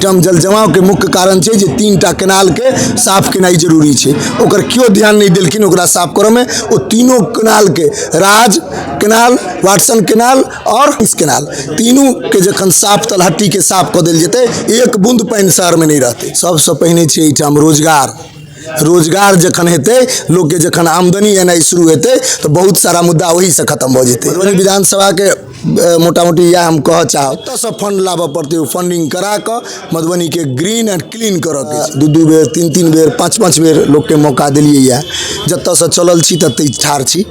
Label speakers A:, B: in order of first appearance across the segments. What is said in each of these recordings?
A: एहिठाम जल जमावके मुख्य कारण छै जे 3 टा केनालके साफ केनाइ जरूरी छै। ओकर केओ ध्यान नहि देलखिन ओकरा साफ करऽमे। ओ तीनों केनालके, राज केनाल, वाटसन केनाल आओर केनाल, तीनूके जखन साफ तलहट्टीके साफ कऽ देल जेतै, एक बून्द पानि शहरमे नहि रहतै। सबसँ पहिने छै एहिठाम रोजगार। रोजगार जखन हेतै, लोकके जखन आमदनी एनाइ शुरू हेतै, तऽ बहुत सारा मुद्दा ओहीसँ खतम भऽ जेतै। मधुबनी विधानसभाके मोटा मोटी इएह हम कहऽ चाहब। ओतऽसँ फंड लाबऽ पड़तै, ओ फंडिंग करा कऽ मधुबनीके ग्रीन एंड क्लीन करऽके छै। दू दू बेर, तीन तीन बेर, पाँच पाँच बेर लोकके मौका देलियै यऽ। जतऽसँ चलल छी ततहि ठाढ़ छी।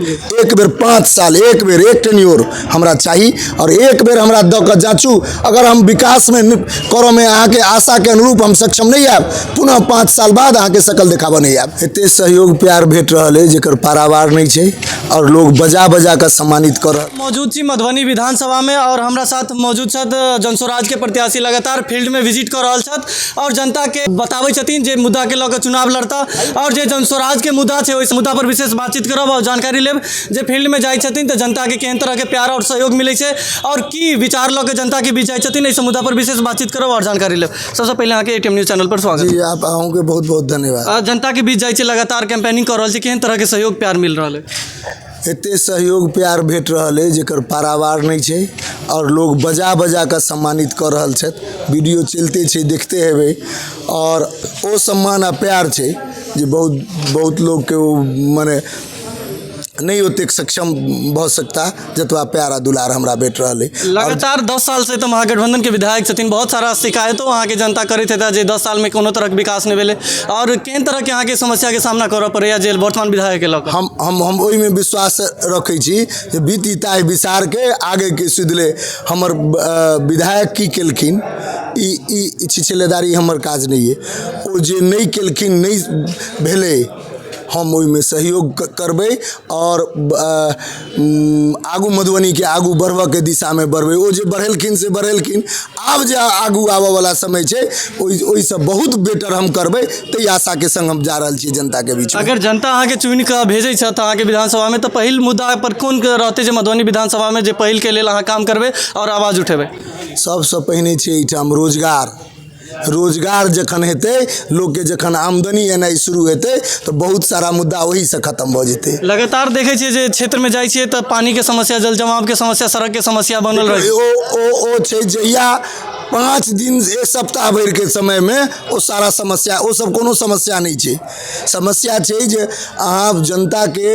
A: एक बेर 5 साल, एक बेर एक टेन्योर हमरा चाही आओर एक बेर हमरा दऽ कऽ जाँचू। अगर हम विकासमे करऽमे अहाँके आशाके अनुरूप हम सक्षम नहि आयब, पुनः 5 साल बाद अहाँके शकल देखाबऽ नहि आयब। एते सहयोग प्यार भेट रहल अइ जेकर पारावार नहि छै आओर लोग बजा बजा कऽ सम्मानित कऽ रहल।
B: मौजूद छी मधुबनी विधानसभा में और हमरा साथ मौजूद छथि जनसुराज के प्रत्याशी। लगातार फील्ड में विजिट कऽ रहल छथि और जनता के बताबै छथिन जे मुद्दा के लऽ कऽ चुनाव लड़ता और जे जनसुराज के मुद्दा छै, ओहि मुद्दा पर विशेष बातचीत करब और जानकारी लेब जे फील्ड में जाइ छथिन तऽ जनता के केहन तरह के प्यार और सहयोग मिलै छै और की विचार लऽ कऽ जनता के बीच जाइ छथिन। एहि मुद्दा पर विशेष बातचीत करब और जानकारी लेब। सबसँ पहिले अहाँके एटीएम न्यूज चैनल पर स्वागत।
A: जी, आप अहूँके बहुत बहुत धन्यवाद।
B: जनता के बीच जाइ छै, लगातार कैंपेनिंग कऽ रहल छै, केहन तरह के सहयोग प्यार मिल रहल है?
A: एते सहयोग प्यार भेट रहल अइ जेकर पारावार नहि छै आओर लोग बजा बजा कऽ सम्मानित कऽ रहल छथि। वीडियो चलिते छै, देखते हेबै। आओर ओ सम्मान आ प्यार छै जे बहुत बहुत लोकके ओ मने नहि ओतेक सक्षम भऽ सकता जतबा प्यार आ दुलार हमरा भेट रहल अइ।
B: लगातार 10 साल से तऽ महागठबंधन के विधायक छथिन। बहुत सारा शिकायतो अहाँके जनता करैत हेता जे 10 सालमे कोनो तरहके विकास नहि भेलै आओर केहन तरहके अहाँके समस्याके सामना करऽ पड़ैया जे वर्तमान विधायकके लऽ कऽ?
A: हम ओहिमे विश्वास रखै छी जे बीती ताहि विसारके आगेके सुधले। हमर विधायक की केलखिन, ई ई छिछलेदारी हमर काज नहि अइ। ओ जे नहि केलखिन, नहि भेलै, हम ओहिमे सहयोग करबै आओर आगू मधुबनीके आगू बढ़बऽके दिशामे बढ़बै। ओ जे बढ़ेलखिन से बढ़ेलखिन, आब जे आगू आबऽवला समय छै, ओहिसँ बहुत बेटर हम करबै। ताहि आशाके सङ्ग हम जा रहल छी जनताके बीचमे।
B: अगर जनता अहाँके चुनि कऽ भेजै छथि अहाँके विधानसभामे, तऽ पहिल मुद्दा पर कोन रहतै जे मधुबनी विधानसभामे जे पहिलके लेल अहाँ काम करबै आओर आवाज उठेबै?
A: सबसँ पहिने छै एहिठाम रोजगार। रोजगार जखन हेतै, लोकके जखन आमदनी एनाइ शुरू हेतै, तऽ बहुत सारा मुद्दा ओहीसँ खतम भऽ जेतै।
B: लगातार देखै छियै जे क्षेत्रमे जाइ छियै तऽ पानिके समस्या, जल जमावके समस्या, सड़कके समस्या बनल रहै।
A: ओ ओ ओ छै जहिया 5 दिन, एक सप्ताह भरिके समयमे ओ सारा समस्या, ओ सब कोनो समस्या नहि छै। समस्या छै जे अहाँ जनताके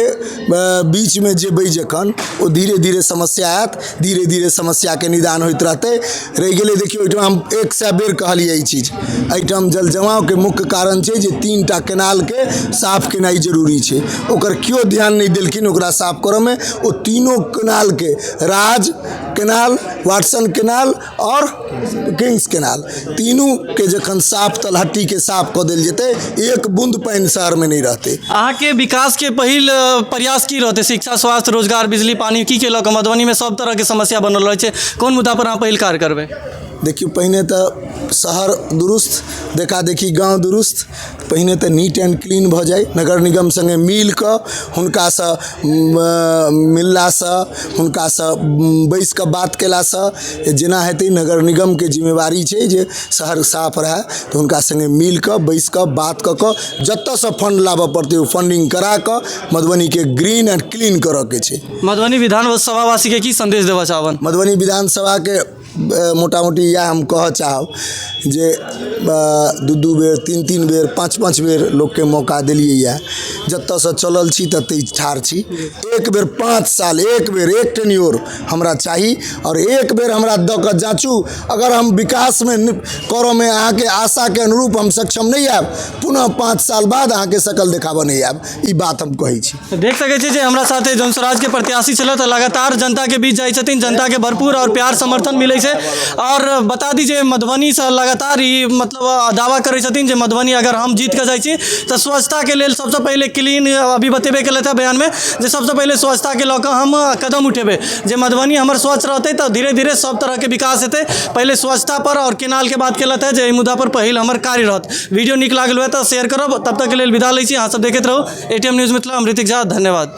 A: बीचमे जेबै जखन, ओ धीरे धीरे समस्या आयत, धीरे धीरे समस्याके निदान होइत रहतै। रहि गेलै, देखियौ, एहिठाम हम 100 बेर कहलियै ई चीज। एहिठाम जल जमावके मुख्य कारण छै जे 3 टा केनालके साफ केनाइ जरूरी छै। ओकर केओ ध्यान नहि देलखिन ओकरा साफ करऽमे। ओ तीनों केनालके, राज केनाल, वाटसन केनाल आओर किंग्स केनाल, तीनूके जखन साफ तलहट्टीके साफ कऽ देल जेतै, एक बून्द पानि शहरमे नहि रहतै।
B: अहाँके विकासके पहिल प्रयास की रहतै? शिक्षा, स्वास्थ्य, रोजगार, बिजली, पानी, की के लऽ कऽ? मधुबनीमे सब तरहके समस्या बनल रहै छै। कोन मुद्दा पर अहाँ पहिल कार्य करबै?
A: देखियौ, पहिने तऽ शहर दुरुस्त, देखा देखी गाँव दुरुस्त। पहिने तऽ नीट एंड क्लीन भऽ जाइ। नगर निगम सङ्गे मिल कऽ, हुनकासँ मिललासँ, हुनकासँ बैसि कऽ बात कयलासँ जेना हेतै। नगर निगमके जिम्मेवारी छै जे शहर साफ रहए, तऽ हुनका सङ्गे मिल कऽ, बैसि कऽ, बात कऽ कऽ, जतयसँ फण्ड लाबऽ पड़तै, ओ फंडिंग करा कऽ मधुबनीके ग्रीन एंड क्लीन करऽके छै।
B: मधुबनी विधानसभावासीके की सन्देश देबऽ चाहबनि?
A: मधुबनी विधानसभाके मोटा मोटी इएह हम कहऽ चाहब जे दू दू बेर, तीन तीन बेर, पाँच पाँच बेर लोकके मौका देलियै। जतऽसँ चलल छी ततहि ठाढ़ छी। एक बेर 5 साल, एक बेर एक टेन्योर हमरा चाही आओर एक बेर हमरा दऽ कऽ जाँचू। अगर हम विकासमे करऽमे अहाँके आशाके अनुरूप हम सक्षम नहि आयब, पुनः 5 साल बाद अहाँके शकल देखाबऽ नहि आयब। ई बात हम कहै छी।
B: देख सकै छी जे हमरा साथे जनसुराजके प्रत्याशी छलथि। तऽ लगातार जनताके बीच जाइ छथिन, जनताके भरपूर आओर प्यार समर्थन मिलै छै। आओर बता दी जे मधुबनीसँ लगातार ई मतलब दावा करै छथिन जे मधुबनी अगर हम जीत कऽ जाइ छी तऽ स्वच्छताके लेल सबसँ पहिले क्लीन, अभी बतेबे केलथि हँ बयानमे जे सबसँ पहिले स्वच्छताके लऽ कऽ हम कदम उठेबै, जे मधुबनी हमर स्वच्छ रहतै तऽ धीरे धीरे सब तरहके विकास हेतै। पहिले स्वच्छता पर आओर केनालके बात केलथि हँ जे एहि मुद्दा पर पहिल हमर कार्य रहत। वीडियो नीक लागल हुए तऽ शेयर करब। तब तकके लेल विदा लै छी। अहाँ सब देखैत रहू एटीएम न्यूज़ मिथिला। हम ऋतिक झा, धन्यवाद।